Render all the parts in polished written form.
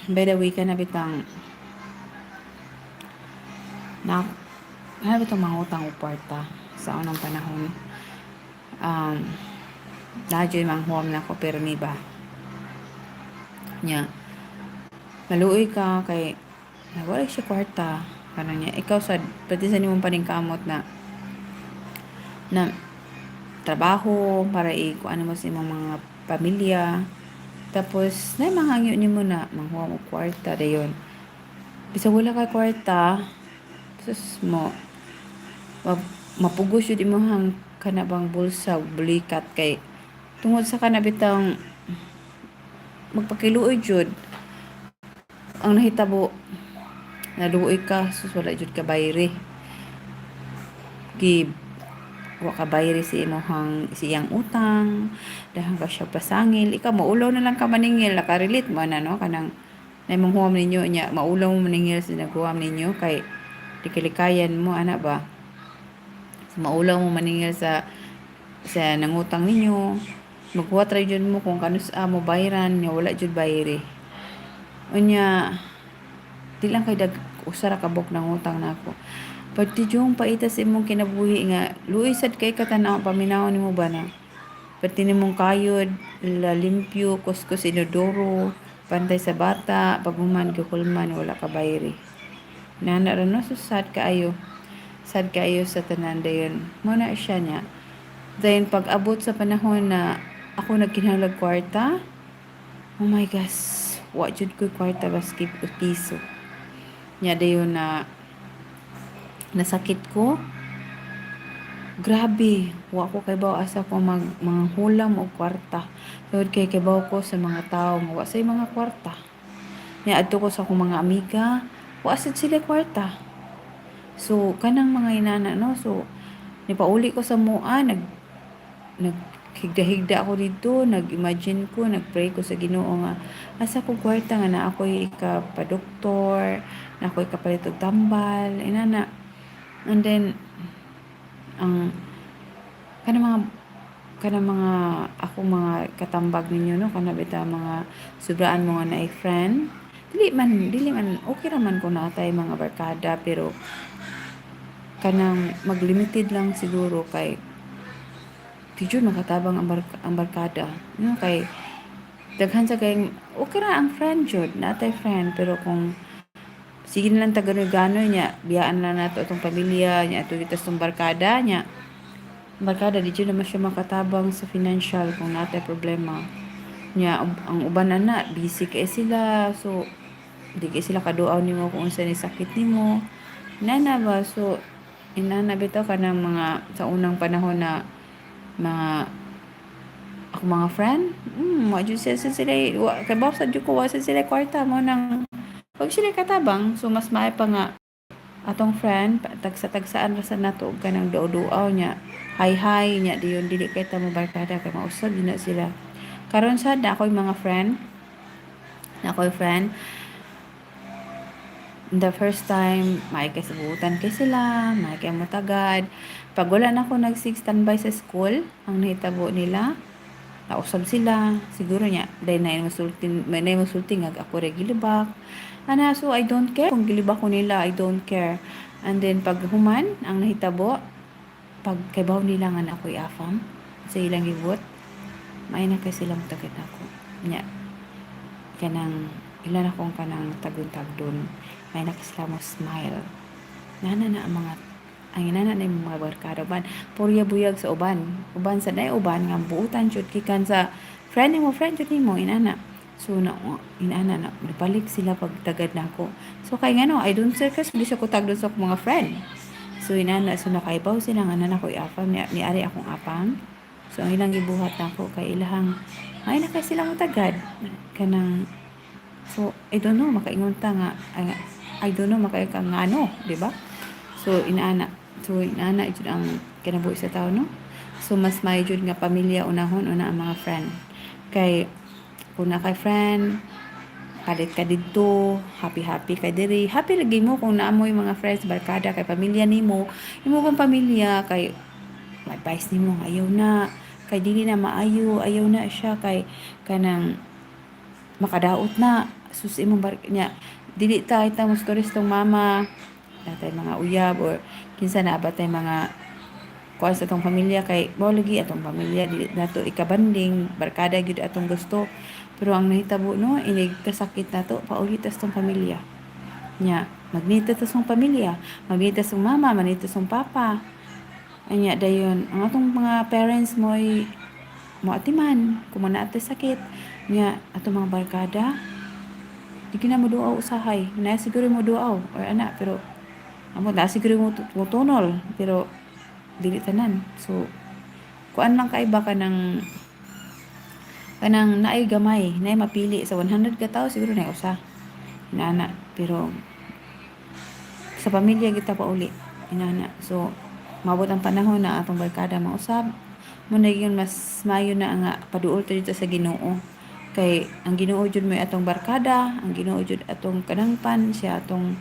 By the way, kana bitang na kana bitang mangutang og kwarta sa unang panahon. Naa juy manghuam nako pero ni ba. Nya maluoy ka kay wala siya kwarta kana niya. Ikaw sad pwede sa nimong paningkamot na na trabaho para i-kuan mo sa imong mga pamilya. Tapos na mga nimo na manghuam og kwarta dayon. Bisag wala kay kwarta, sus mo mapugos jud imong kana bang bulsa ug bulikat kay tungod sa kana bitang magpakiluoy jud. Ang nahitabo, naluoy ka, sus, wala jud ka bayri. Gi wa ka bayri sa imong siyang utang, daghan ka siya pasangil, ikaw maulaw na lang ka maningil, naka-relate mo na, no, kanang na imong huwam ninyo nya maulaw mo maningil sa naghuwam ninyo kay dikalikayan mo ana ba. So, maulaw mo maningil sa nangutang ninyo, maghuwat ra jud mo kung kanus-a mo bayran nya wala jud bayri. Unya di lang kay dag usa ra ka buok nangutang nako. Pati yung paita sa imong kinabuhi nga luoy sad kay katanaw paminaw nimo ba na. Pati nimong kayod, la limpyo, kuskus inodoro, pantay sa bata, paghuman gikulman wala ka bayri. Nana ra, no? So sad kaayo. Sad kaayo sa tanan dayon. Mo na siya niya. Then pag abot sa panahon na ako nagkinahanglag kwarta, oh my gosh, wa jud ko'y kwarta baski piso. Nya dayon na nasakit ko. Grabe, wa ko kaybaw asa ko mag mga hulam og kwarta. Tungod kay kibaw ko sa mga tawo nga wa say mga kwarta. Nya adto ko sa akong mga amiga, wa sad sila kwarta. So kanang mga inana, no, so nipauli ko sa mua, nag naghigda-higda ako didto, nag-imagine ko, nag-pray ko sa Ginoo nga asa ko kwarta nga naa ko'y ikapadoktor, naa ko'y kapalit og tambal, inana. And then ang kanang mga akong mga katambag ninyo, no, kana bitaw mga sobraan mo nga naay friend, dili man okay ra man kung naa tay mga barkada, pero kanang mag-limited lang siguro kay di jud makatabang ang barkada, no, kay daghan sa kay okay ra ang friend jud, naa tay friend, pero kung sige na lang ta ganoy-ganoy nya biyaan lang nato atong pamilya nya adto kita sa barkada nya barkada di jud naman siya makatabang sa financial kung naa tay problema nya. Ang uban ana busy kay sila, so di kay sila kaduaw nimo kung unsa ni sakit nimo nana ba. So inana bitaw kanang mga sa unang panahon na mga ako mga friend, wa jud sila wa kay sad jud ko wa sad sila kwarta mo nang wag sila katabang. So mas maayo pa nga atong friend tagsa-tagsaan ra sa nato og kanang duaw-duaw nya hi hi nya diyon dili kay ta mo barkada kay mausab jud na sila. Karon sad na ako'y mga friend, na ako'y friend. The first time maay kay sabutan kay sila, maay kay motagad. Pag wala na ako nag-sig standby sa school, ang nahitabo nila, nausab sila siguro niya dahil na musulti, may na musulti nga ako ra gilibak ana. So I don't care kung gilibak ko nila, I don't care. And then pag human, ang nahitabo, pag kaybaw nila nga na ako'y afam sa ilang gibot, may na kay silang tagad ako nya kanang ilan akong kanang tagon-tagdon, may na kay sila mo smile nana na ang mga ang inana na yung mga barkada uban purya buyag sa uban uban sa day uban nga buutan jud gikan sa friend nimo, friend jud nimo inana. So na inana na nabalik sila pag tagad nako. So kay ngano, I don't circus di siya ko tagdon sa akong mga friend. So inana, so nakaibaw sila nga nana ko afam ni, ni ari akong apam. So ang ilang gibuhat nako kay ilahang ay na kay sila mo tagad kanang. So I don't know makaingon ta nga ay, I don't know makaingon ka nga ano, di ba? So inaana, so inaana jud ang kinabuhi sa tao, no? So mas maayo jud nga pamilya unahon, una ang mga friend kay kung na kay friend palit ka didto, happy happy ka diri, happy lagi mo kung naa moy mga friends, barkada, kay pamilya nimo, imo bang pamilya kay advice nimo nga ayaw na kay dili na maayo, ayaw na siya kay kanang makadaot na. Sus, imong bar nya dili ta kita mo stories tong mama natay, mga uyab or kinsa na ba tay mga kuan sa atong pamilya, kay mao lagi atong pamilya, dili nato ikabanding, barkada gyud atong gusto. Pero ang nahitabo, no, inig kasakit nato, pauli ta sa atong pamilya. Nya magnita ta sa pamilya, magnita sa mama, magnita sa papa. Anya dayon ang atong mga parents mo'y moatiman kung naa tay sakit. Nya atong mga barkada, di na mo duaw usahay na, siguro mo duaw or ana, pero amo na siguro mo tunol, pero dili tanan. So kuan lang kay ba, kanang naay gamay, naay mapili sa 100 ka tawo, siguro naay usa inana, pero sa pamilya kita pauli inana. So mabot ang panahon na atong barkada mausab mo na yun, mas mayo na nga paduol ta dito sa Ginoo, kay ang Ginoo jud may atong barkada, ang Ginoo jud atong kadangpan, siya atong,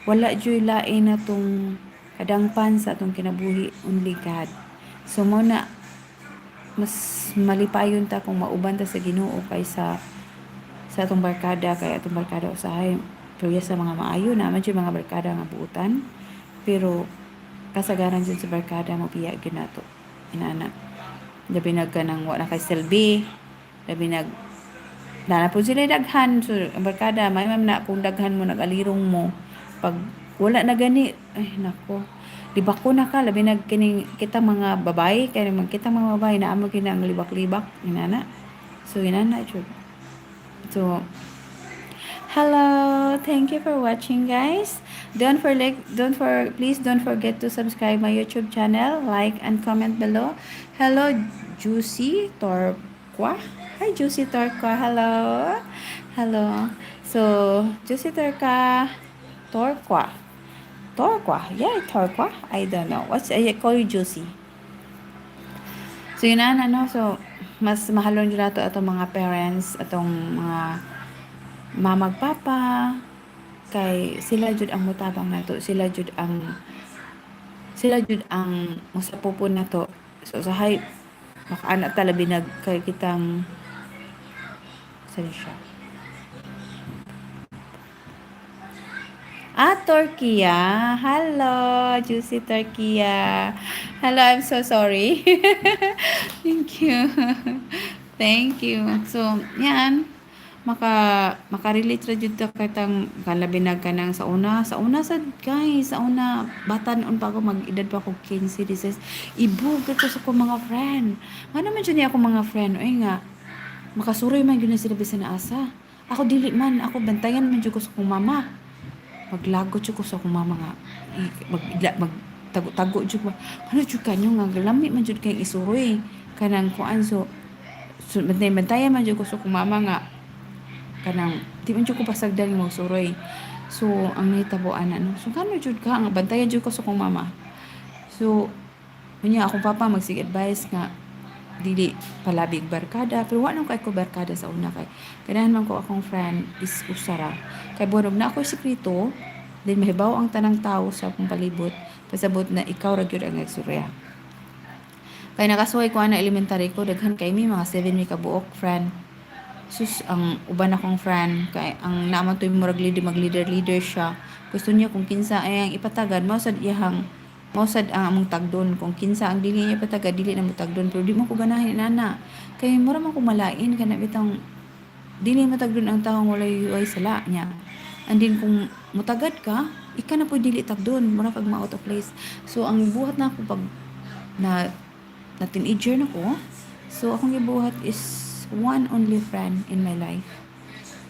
wala juy lain atong kadangpan sa atong kinabuhi, only God. So mo na mas malipayon ta kung mauban ta sa Ginoo kaysa sa atong barkada, kay atong barkada usahay pero sa mga maayo naman jud, mga barkada nga buutan, pero kasagaran jud sa barkada mo biya gyud nato inana, labi nag kanang wa na kay silbi, labi nag na po sila daghan. So ang barkada may man na kung daghan mo, nag-alirong mo, pag wala na gani, ay nako, libak ko na ka, labi nag kining kita mga babae, kay man kita mga babae na amo kini ang libak-libak inana. So inana jud. So hello, thank you for watching, guys. Don't forget don't for please don't forget to subscribe my YouTube channel, like and comment below. Hello, Juicy Torqua. Hi, Juicy Torqua. Hello. Hello. So Juicy Torqua, Torqua, Torqua. Yeah, Torqua. I don't know. What's I call you, Juicy. So yun na, ano, so mas mahalon jud nato atong mga parents, atong mga mamag papa, kay sila jud ang mutabang nato, sila jud ang mosapupon nato. So usahay makaana ta, labi nag kay kitang saan siya? Ah, Turkey. Hello, Juicy Turkey. Hello, I'm so sorry. Thank you. Thank you. So, yan. Maka-relate ra jud ta katang kalabi na kanang sa una sad, guys, sa una bata noon pa ako, mag-edad pa ako 15, 16, ibog ko sa akong mga friend. Ngano man jud ni akong mga friend, oy, nga makasuroy man gyud na sila bisan na asa. Ako dili man, ako bantayan man jud ko sa akong mama, maglagot jud ko sa akong mama nga mag mag tago-tago jud ba, ano jud kanyo nga lami man jud kay isuroy kanang kuan. So bantay bantayan man jud ko sa akong mama nga kanang di man jud ko pasagdan mo suroy. So ang nahitabo ana, no, so kano jud ka nga bantayan jud ko sa akong mama. So unya akong papa magsige advice nga dili palabig barkada, pero wa nang kay ko barkada sa una, kay ganahan man ko akong friend is usa ra, kay bunog na ako sekreto din, mahibaw ang tanang tao sa akong palibot, pasabot na ikaw ra gyud ang nagsurya. Kay nakasuway ko ana, elementary ko, daghan kay mi, mga 7 mi ka buok friend. Sus, ang uban akong friend kay ang naman to'y murag leader, mag leader leader siya. Gusto niya kung kinsa ay ang ipatagad, mao sad iyahang, mao sad ang among tagdon. Kung kinsa ang dili niya ipatagad, dili na mo tagdon. Pero di mo ko ganahin nana, kay mura man ko malain kana bitang dili mo tagdon ang taong walay way sala niya. And then kung mutagad ka, ika na po dili tagdon, mura kag ma out of place. So ang buhat na ako pag na na teenager na ko, so akong gibuhat is one only friend in my life.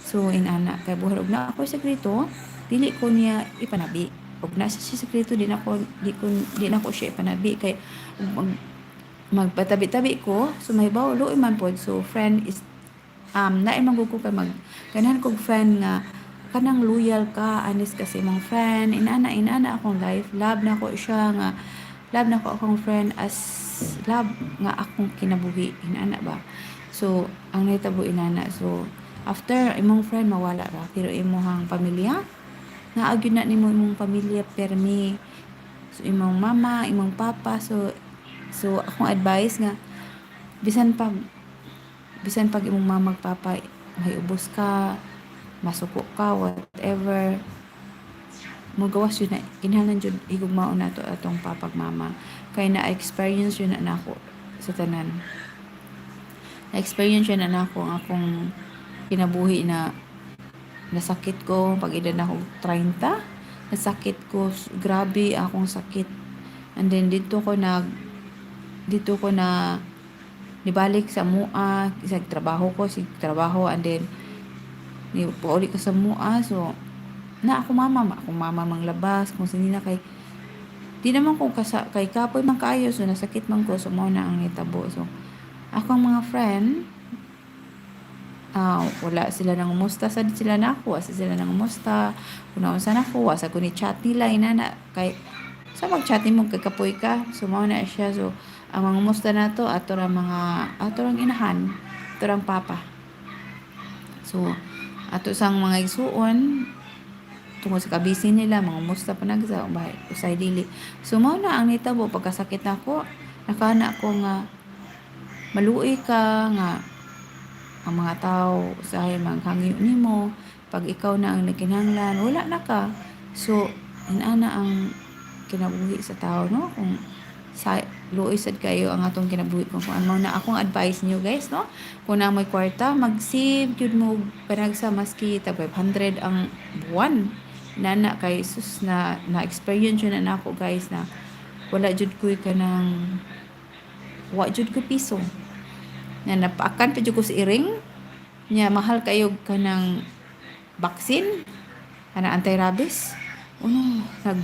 So inana, kay buhat og na ako sekreto, dili ko niya ipanabi. Og na siya sekreto, di na ko siya ipanabi, kay ug magpatabi-tabi ko, so mahibaw luoy man pod. So friend is naay man gud ko, kay mag ganahan kog friend nga kanang loyal ka, honest ka sa imong friend. Inana, inana akong life. Love na ko siya nga love na ko akong friend as love nga akong kinabuhi, inana ba. So ang nahitabo inana. So after imong friend mawala ra, pero imong pamilya naa gyud na nimo, imong pamilya permi. So imong mama, imong papa. So akong advice nga bisan pag imong mama, papa may ubos ka. Masuko ka, whatever, mogawas jud na. Kinahanglan jud higugmaon nato atong papa ug mama kay na experience jud na nako sa tanan. Na experience jud na nako ang akong kinabuhi na nasakit ko pag edad na ako 30. Nasakit ko, grabe akong sakit, and then dito ko na nibalik sa mua sa trabaho ko, si trabaho, and then ni pauli ko sa mua. So na ako mama, akong mama manglabas kung sinina kay di naman ko kasa kay kapoy man kaayo. So nasakit man ko, so mao na ang nitabo. So akong mga friend, wala sila nang umusta sad sila nako, asa sila nang umusta kung naunsa nako, asa ko ni chat nila inana kay sa mag-chat nimo kay kapoy ka. So mao na siya. So ang mga umusta nato, ato ra mga ato rang inahan, ato rang papa. So ato sang mga igsuon, tungod sa kabisi nila, mga umusta pa nagsa bahay usay dili. So mao na ang nitabo. Pagkasakit nako, nakana ko nga maluoy ka nga ang mga tao usahay maghangyo nimo. Pag ikaw na ang nagkinahanglan, wala na ka. So inana ang kinabuhi sa tao, no? Kung sa luoy sad kayo ang atong kinabuhi. Kung ano na akong advice niyo, guys, no, kung naa moy kwarta, mag-save jud mo panagsa maski tag 500 ang buwan nana kay sus, na na experience jud na nako, guys, na wala jud ko'y kanang wa jud ko piso na napaakan pa jud ko sa iring nya. Mahal kayo kanang vaccine kana anti-rabies. Uno nag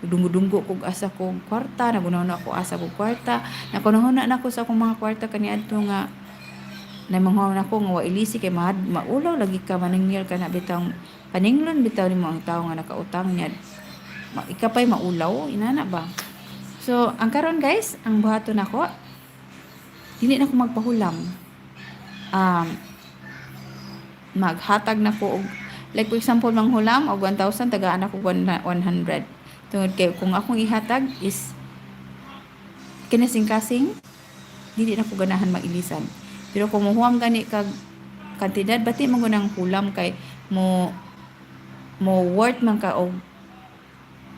dunggo-dunggo kog asa kog kwarta, nagunahuna ako asa kog kwarta, nakunahuna na ko sa akong mga kwarta kaniadto nga namanghon ako nga wa ilisi kay mahad maulaw lagi ka, maningil ka na bitang paninglon bitaw nimo ang tawo nga nakautang niya, ika pa'y maulaw inana ba. So ang karon, guys, ang buhaton nako, dili na ko magpahulam, maghatag na ko og, like for example, manghulam og 1,000, tagaan ako 100 tungod kay kung akong ihatag is kinasing-kasing, dili na ko ganahan mag-ilisan. Pero kung muhuam gani kag kantidad, bati man nang hulam kay mo mo worth man ka og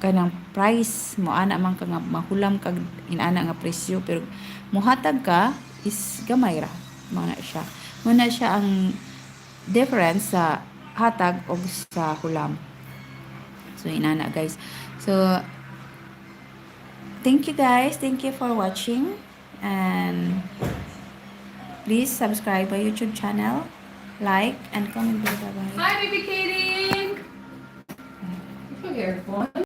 kanang price mo ana man ka nga mahulam kag inana nga presyo. Pero muhatag ka is gamay ra. Mao na siya ang difference sa hatag og sa hulam. So inana, guys. So thank you, guys. Thank you for watching and please subscribe my YouTube channel, like and comment below. Bye bye. Hi, baby Katie. Come here, boy.